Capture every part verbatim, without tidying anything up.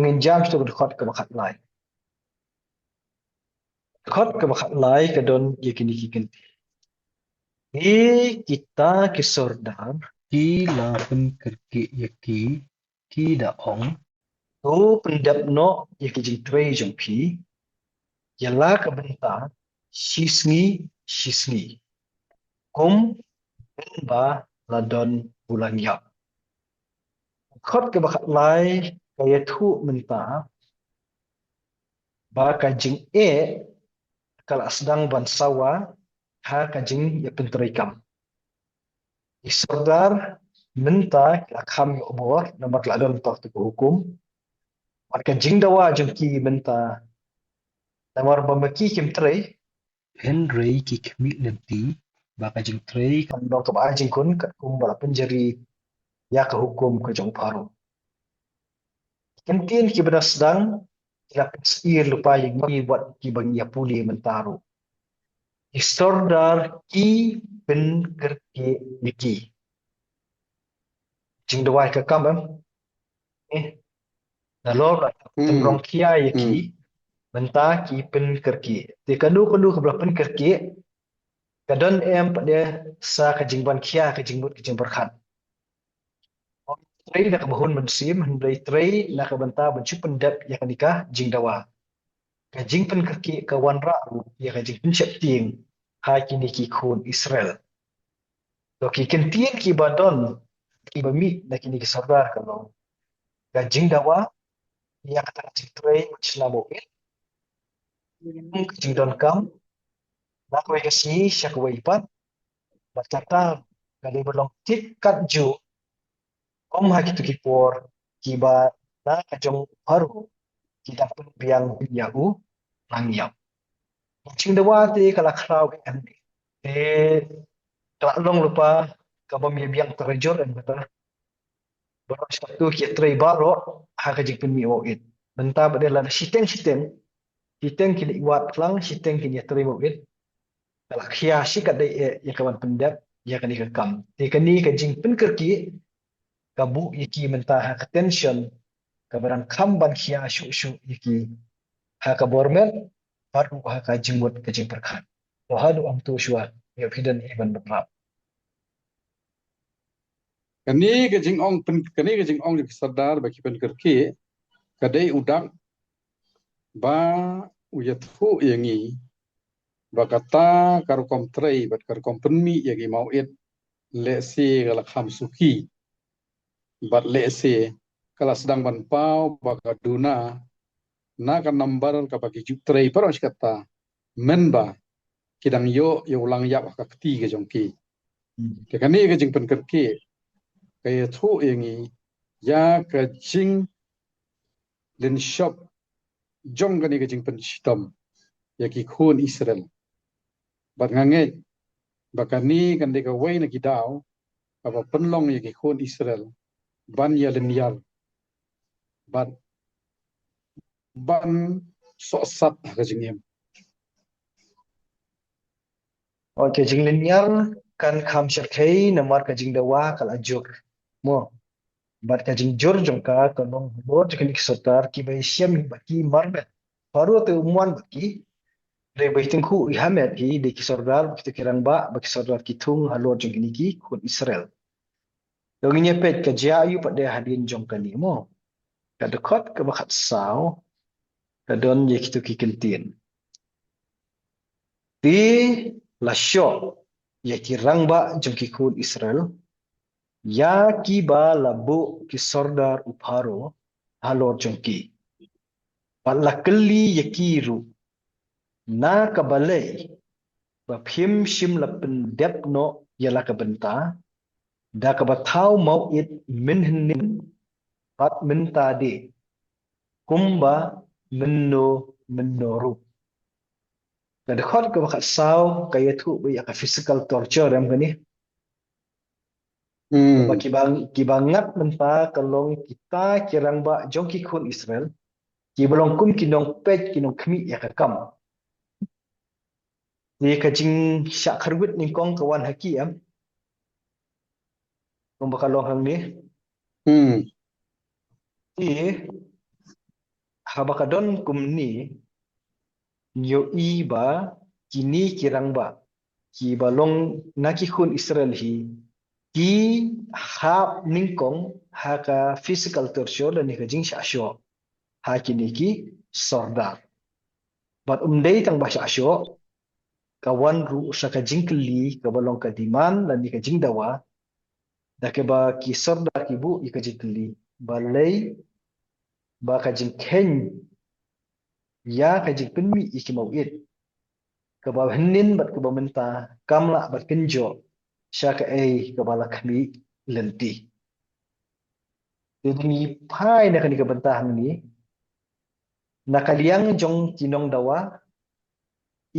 Ngin jam sha ka dkhot kaba khatlai. Dkhot kaba khatlai ka don ïa kine ki kyntien. Te kita ki sordar ki la pynkyrkieh ïa ki, ki da ong, to pyndep noh ïa ki jingtrei jong phi ïa la ka bynta shi sngi shi sngi, kumba la don u langïap. Dkhot kaba khatlai ka ïathuh mynta ba ka jingeh ka la sdang ban sawa ha ka jingïapyntreikam. Ki sordar mynta ki la kham ïoh bor namar ki la don tang ka hukum. Bad ka jingdawa jong ki mynta namar ba ma ki kim trei, hynrei ki khmih lynti ba ka jingtrei kan long kaba ai jingkhun katkum ba la pynjari ïa ka hukum ka jong Pharaoh. Ki kyntien kiba da sdang ki la pynsheptieng lypa ïa ngi wat kiba ngi ïa pule mynta ruh. Ki sordar ki pynkyrkieh ïa ki. Jingdawa ïa ka kam em. Eh. Nalor la tynrong khia ïa ki. Mynta ki pynkyrkieh. Te kano kano kaba la pynkyrkieh ka don em pat de sa ka jingban khia ka jingmut ka jingpyrkhat. Trei na kaba hun mynsiem, hynrei trei na ka bynta ban shu pyndep ïa kane ka jingdawa. Ka jingpynkyrkieh ka wanrah ruh ïa ka jingpynsheptieng ha kine ki khun Israel. To ki kyntien kiba don kiba mih na kine ki sordar ka long ka jingdawa ïa kata ka jingtrei bad shna mawit, ka jingdonkam na kawei ka sngi sha kawei pat, bad kata ka dei ban long thik katjuh kum ha kito ki por kiba na ka jong u Pharaoh ki dang pynbiang ïa u langïap. Ka jingdawa te ka la khraw ka em. Te ka la long lypa kabym ïabiang trei jur em kata. Baroh shi kato ki ïatrei baroh ha ka jingpynmih mawit. Mynta ba dei lada shiteng shiteng, shiteng kin ïa wad phlang, shiteng kin ïatrei mawit. Ka la khia shi katdei eh ïa ka ban pyndep ïa kane ka kam. Te kane ka jingpynkyrkieh ka buh ïa ki mynta ha ka tension kaba dang kham ban khia shuh shuh ïa ki ha ka bor met bad ruh ha ka jingmut ka jingpyrkhat. To haduh hangto shuwa ïa phi don hi ban bynrap. Kane ka jingong pyn, kane ka jingong jong ki sordar ba ki pynkyrkieh ka dei u dak ba u ïathuh ïa ngi ba kata ka rukom trei bad ka rukom pynmih ïa ki mawit lehse ka la kham suki. Bad lehse ka la sdang ban paw ba ka duna na ka nambar kaba ki ju trei baroh shi katta mynba ki dang ïoh ïa u langïap ha ka kti ka jong ki. Hmm. Te kane ka jingpynkyrkieh ka ïathuh ïa ngi ïa ka jinglynshop jong kane ka jingpynshitom ïa ki khun Israel. Bad nga ngeit ba kane kan dei kawei na ki daw kaba pynlong ïa ki khun Israel ban ïalynñiar bad ban sohsat ha ka jingim. Okay, jinglynñiar kan kham shyrkhei namar ka jingdawa ka la juk. Mo. Bad ka jingjur jong ka ka long halor jong kine ki sordar kiba ïashem hi bad ki marwei. Pharaoh te u mon bad ki. Hynrei ba i tyngkhuh i hamet hi dei ki sordar, ba kito ki rangbah, ba ki sordar ki thung halor jong kine ki khun Israel. To ngin ïa peit ka jia aiu pat de hadien jong kane mo. Ka dkhot kaba khatsaw ka don ïa kito ki kyntien. Te la shoh ïa ki rangbah jong ki khun Israel ïa kiba la buh ki sordar u Pharaoh halor jong ki. Bad la kylli ïa ki ruh, na ka balei ba phim shym la pyndep noh ïa la ka bynta da kaba thaw mawit mynhynnin bad mynta de kumba mynno mynno ruh. Ka dkhot kaba khatsaw ka ïathuh ba ïa ka physical torture em kane. Hmm. Ba kiba, kiba ngat mynta ka long kita ki rangbah jong ki khun Israel kiba long kum ki nongpeit ki nongkhmih ïa ka kam. Te ka jingshah kyrwit nyngkong ka wan ha ki em. Kumba ka long hangne. Hmm. Te Haba ka don kumne, ngi ïohi ba kine ki rangbah kiba long na ki khun Israel hi, ki hap nyngkong ha ka physical torture lane ka jingshah shoh ha kine ki sordar. Bad ym dei tang ba shah shoh, ka wan ruh sa ka jingkylli kaba long ka demand lane ka jingdawa, da kaba ki sordar ki buh ïa ka jingkylli, balei ba ka jingkheiñ ïa ka jingpynmih ïa ki mawit kaba hynnin bad kaba mynta kam lah ban kynjoh sha kaei kaba la khmih lynti. Te ngi phai na kane ka bynta hangne, na ka liang jong ki nongdawa,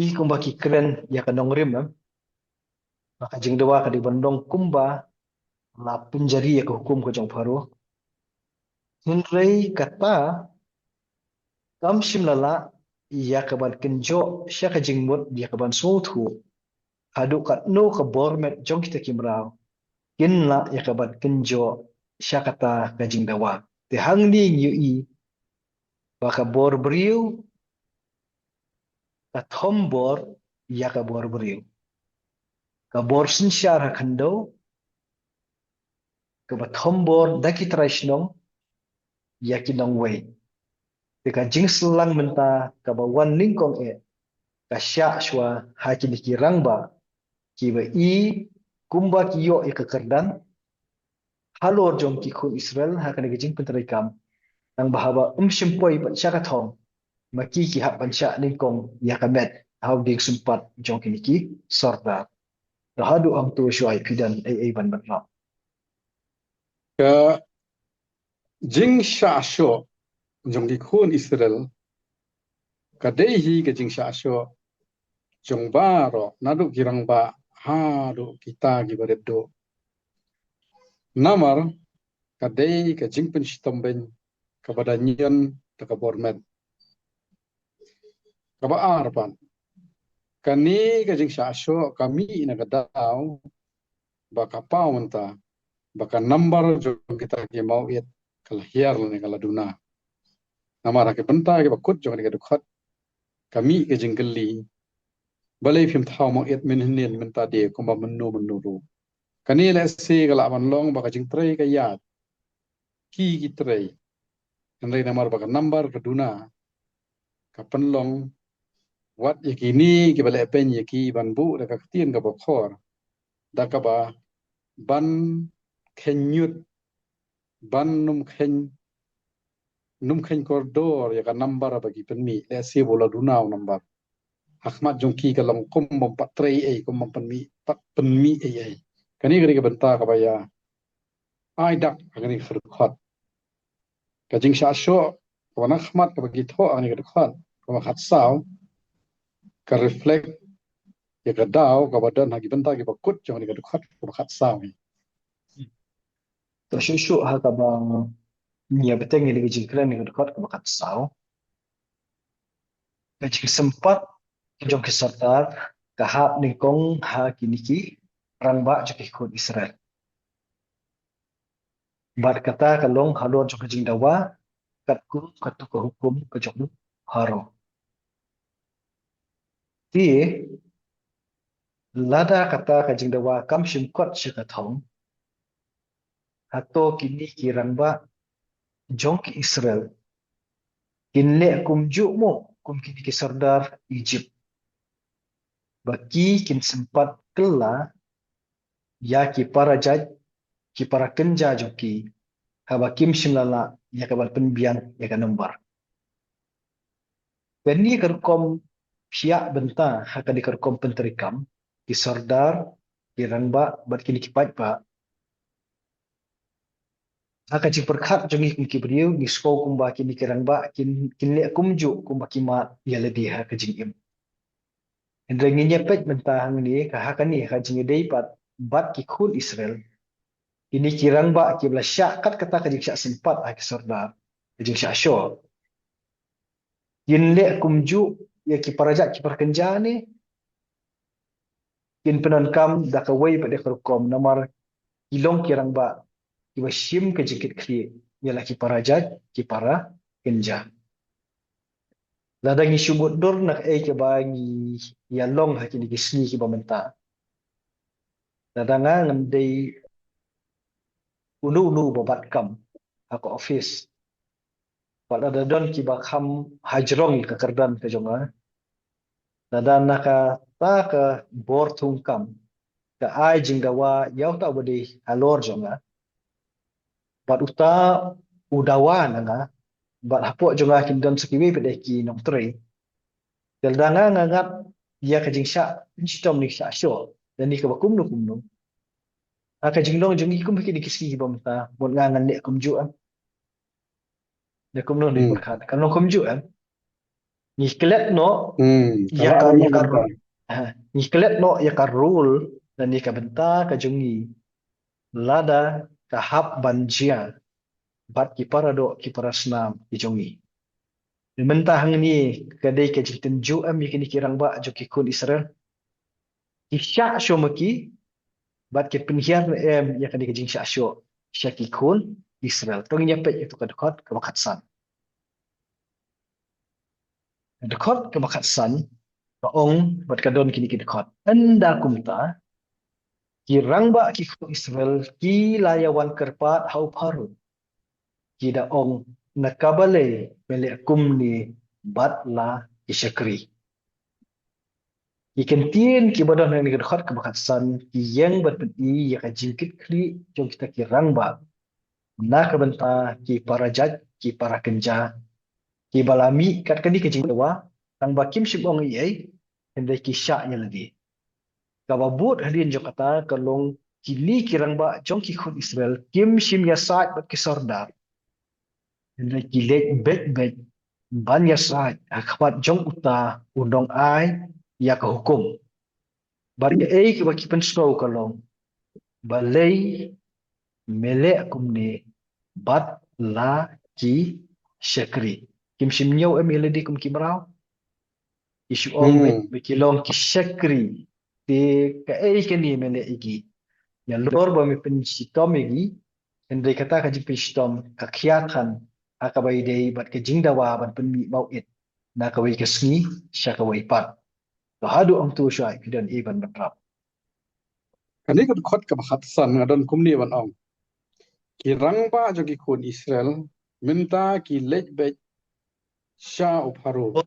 i kumba ki kren ïa ka nongrim, eh, ba ka jingdawa ka dei ban long kumba la pynjari ïa ka hukum ka jong Pharaoh. Hynrei kata kam shym la lah ïa ka ban kynjoh sha ka jingmut ïa ka ban sngewthuh haduh katno ka bor met jong kita ki mraw kin lah ïa ka ban kynjoh sha kata ka jingdawa. Te hangne ngi ïohi ba ka bor briew ka thombor ïa ka bor briew. Ka bor synshar ha khyndew kaba thombor da ki trai shnong ïa ki nongwei. Te ka jingsyllang mynta kaba wan nyngkong eh ka shah shuwa ha kine ki rangbah kiba i kumba ki ïoh ïa ka kyrdan halor jong ki khun Israel ha kane ka jingpyntreikam. Tang ba haba ym shym poi pat sha ka thong, ma ki ki hap ban shah nyngkong ïa ka met ha u dieng sympat jong kine ki sordar. Te haduh hangto shuwa, phi don ei ei ban ban lam? Ka jingshah shoh jong ki khun Israel ka dei hi ka jingshah shoh jong baroh, naduh ki rangbah haduh kita kiba rit duh. Namar ka dei ka jingpynshitom beiñ kaba da ñion da ka bor met. Kaba ar pat, kane ka jingshah shoh ka mih na ka daw ba ka paw mynta ba ka nambar jong kita ki mawit ka la hiar lane ka la duna. Namar ha ki bynta kiba kut jong kane ka dkhot ka mih ka jingkylli, balei phim thaw mawit mynhynnin mynta de kumba mynno mynno ruh? Kane lehse ka lah ban long ba ka jingtrei ka ïaid, ki ki trei. Hynrei namar ba ka nambar ka duna, ka pynlong wat ïa kine kiba leh beiñ ïa ki ban buh da ka ktien kaba khor, da kaba ban kheiñ ñiut, ban nym kheiñ, nym kheiñ kordor ïa ka nambar ba ki pynmih, lehse ba la duna u nambar. Ha khmat jong ki ka long kum bym pat trei ei, kum bym pynmih, pat pynmih ei ei. Kane ka dei ka bynta kaba ïa ai dak ha kane ka dkhot. Ka jingshah shoh kaba na khmat kaba ki thoh ha kane ka dkhot kaba khatsaw ka reflect ïa ka daw kaba don ha ki bynta kiba kut jong kane ka dkhot kaba khatsaw hi. To shuh shuh ha kaba ngi ïa bteng ïa ka jingkren ïa ka dkhot kaba khatsaw. Ka jingsympat ka jong ki sordar ka hap nyngkong ha kine ki rangbah jong ki khun Israel. Bad kata ka long halor jong ka jingdawa katkum katto ka hukum ka jong u Pharaoh. Te lada kata ka jingdawa kam shym kot sha ka thong, hato kine ki rangbah jong ki Israel kin leh kumjuh mo kum kine ki sordar Egypt, ba ki kin sympat kylla ïa ki para jait, ki para kynja jong ki, haba kim shym la lah ïa ka ban pynbiang ïa ka nambar? Kane ka rukom phiah bynta ha kane ka rukom pyntreikam, ki sordar, ki rangbah bad kine ki paidbah. Ha ka jingpyrkhat jong ngi kum ki briew, ngi sngew kumba kine ki rangbah kin, kin leh kumjuh kumba ki mad ïa lade ha ka jingim. Hynrei ngin ïa peit mynta hangne ka, ha kane ka jingïadei pat bad ki khun Israel, kine ki rangbah kiba la shah kat kata ka jingshah sympat ha ki sordar, ka jingshah shoh, kin leh kumjuh ïa ki para jait, ki para kynja ne kin pyndonkam da kawei pat de ka rukom, namar ki long ki rangbah kiba shim ka jingkitkhlieh ïa la ki para jait, ki para kynja. Lada ngi shu mutdur na kaei kaba ngi ïa long ha kine ki sngi kiba mynta. Lada nga ngan dei uno uno ba bat kam ha ka office. Bad lada don kiba kham hajrong ïa ka kyrdan ka jong nga. Lada na kata ka bor thungkam ka ai jingdawa ïa uta uba dei halor jong nga. Bad uta u dawa na nga. Bad hapoh jong nga kin don sa kiwei pat de ki nongtrei. Te lada nga nga ngat ïa ka jingshah pynshitom ne shah shoh, da ne kaba kumno kumno. Ha ka jinglong jong ngi kum ha kine ki sngi kiba mynta, mut nga ngan leh kumjuh em. Da kumno ne Hmm. pyrkhat. Kan long kumjuh em. Ngi klet noh Hmm. ïa Ka ka, ïa ka, ha, ngi klet noh ïa ka rule da ne ka bynta ka jong ngi. Lada ka hap ban jia bad ki paradoh ki parasnam ki jong ngi. Mynta hangne ka dei ka jingtynjuh em ïa kine ki rangbah jong ki khun Israel. Ki shah shoh ma ki bad ki pynhiar ne em ïa kane ka jingshah shoh sha ki khun Israel. To ngin ïa peit ïa tu ka dkhot kaba khatsan. Dkhot kaba khatsan ka ong bad ka don kine ki dkhot. Ynda kumta ki rangbah ki khun Israel ki la ïa wan kyrpad ha u Pharaoh. Ki da ong, na kaba lei me leh kumne bad la ki shakri. Ki kyntien kiba don ha kane ka dkhot kaba khatsan ki ïeng ban pyni ïa ka jingkitkhlieh jong kita ki rangbah na ka bynta ki para jait ki para kynja kiba la mih kat kane ka jingdawa, tang ba kim shym ong ei ei, hynrei ki shah ïa lade. Kaba bud hadien jong kata ka long kine ki rangbah jong ki khun Israel kim shym ïasaid bad ki sordar. Hynrei ki leit beit beit ban ïasaid ha khmat jong uta u nongai ïa ka hukum. Bad kaei kaba ki pynsngew ka long, balei me leh kumne bad la ki shakri. Kim shym ñiew em ïa lade kum ki mraw. Ki shu ong Hmm. me, me ki long ki shakri. Te kaei kane me leh ïa ki. Nalor ba me pynshitom ïa ki. Hynrei kata ka jingpynshitom ka khia than ha kaba ïadei bad ka jingdawa ban pynmih mawit na kawei ka sngi sha kawei pat. To haduh hangto shuwa phi don ei ban bynrap. Kane ka dkhot kaba khatsan nga don kumne ban ong. Ki rangbah jong ki khun Israel mynta ki leit beit sha u Pharaoh.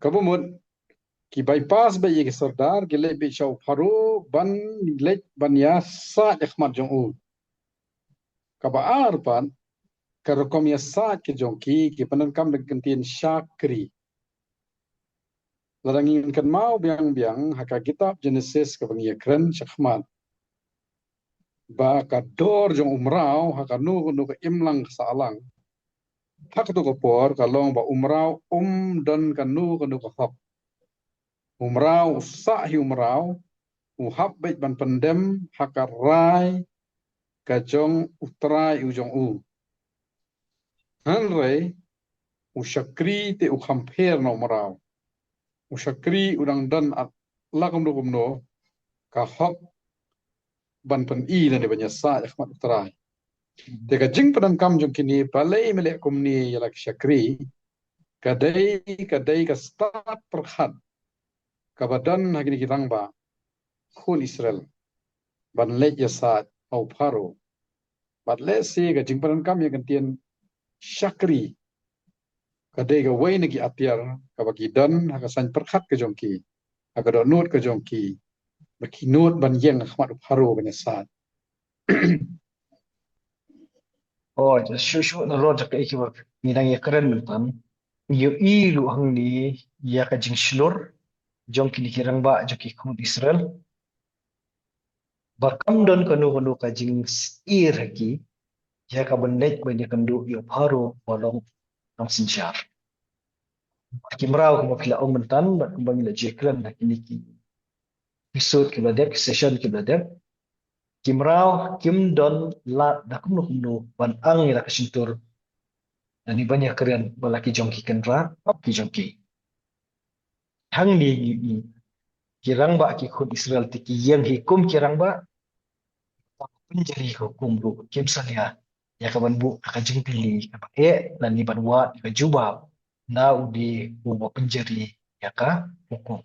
Kaba mut ki bypass beit ïa ki sordar, ki leit beit sha u Pharaoh ban leit ban ïasaid ha khmat jong u. Kaba ar pat ka rukom ïasaid ka jong ki, ki pyndonkam da ka kyntien shakri. Lada ngin kynmaw biang biang ha ka kitab Genesis kaba ngi ïa kren shakhmat, ba ka dor jong u mraw ha kano kano ka imlang ka sahlang, ha kato ka por ka long ba u mraw um don kano kano ka hok. U mraw u sah hi u mraw, u hap beit ban pyndem ha ka rai ka jong u trai u jong u. Hynrei u shakri te u kham pher na u mraw. U shakri u dang don la kumno kumno ka hok ban pyni lane ban ïasaid ha khmat u trai. Te ka jingpyndonkam jong kine, balei me leh kumne ïa la ki shakri, ka dei, ka dei ka stad pyrkhat kaba don ha kine ki rangbah khun Israel ban leit ïasaid ha u Pharaoh. Bad lehse ka jingpyndonkam ïa ka kyntien shakri ka dei kawei na ki atiar kaba ki don ha ka saiñ pyrkhat ka jong ki, ha ka dohnud ka jong ki, ba ki nud ban ïeng ha khmat u Pharaoh ban ïasaid. Oh, shuh shuh nalor jong kaei kaba ngi dang ïa kren mynta. Ïohi ruh hangne ïa ka jingshlur jong kine ki rangbah jong ki khun Israel. Ba kam don kano kano ka jingsyier ha ki ïa ka ban leit ban ïakynduh ïa u Pharaoh ba long nongsynshar. Ki mraw kumba phi la ong mynta bad kumba ngi la ju kren ha kine ki episode kiba la dep, ki session kiba la dep. Ki mraw kim don lad da kumno kumno ban ang ïa la ka shyntur. Lane ban ïakren bad la ki jong ki kynrad, ki jong ki. Hangne ngi i ki rangbah ki khun Israel te ki ïeng hi kum ki rangbah. Pynjari ka hukum ruh kim salia ïa ka ban buh ka jingtylli kaba eh lane ban wad ïa ka jubab na u dei uba pynjari ïa ka hukum.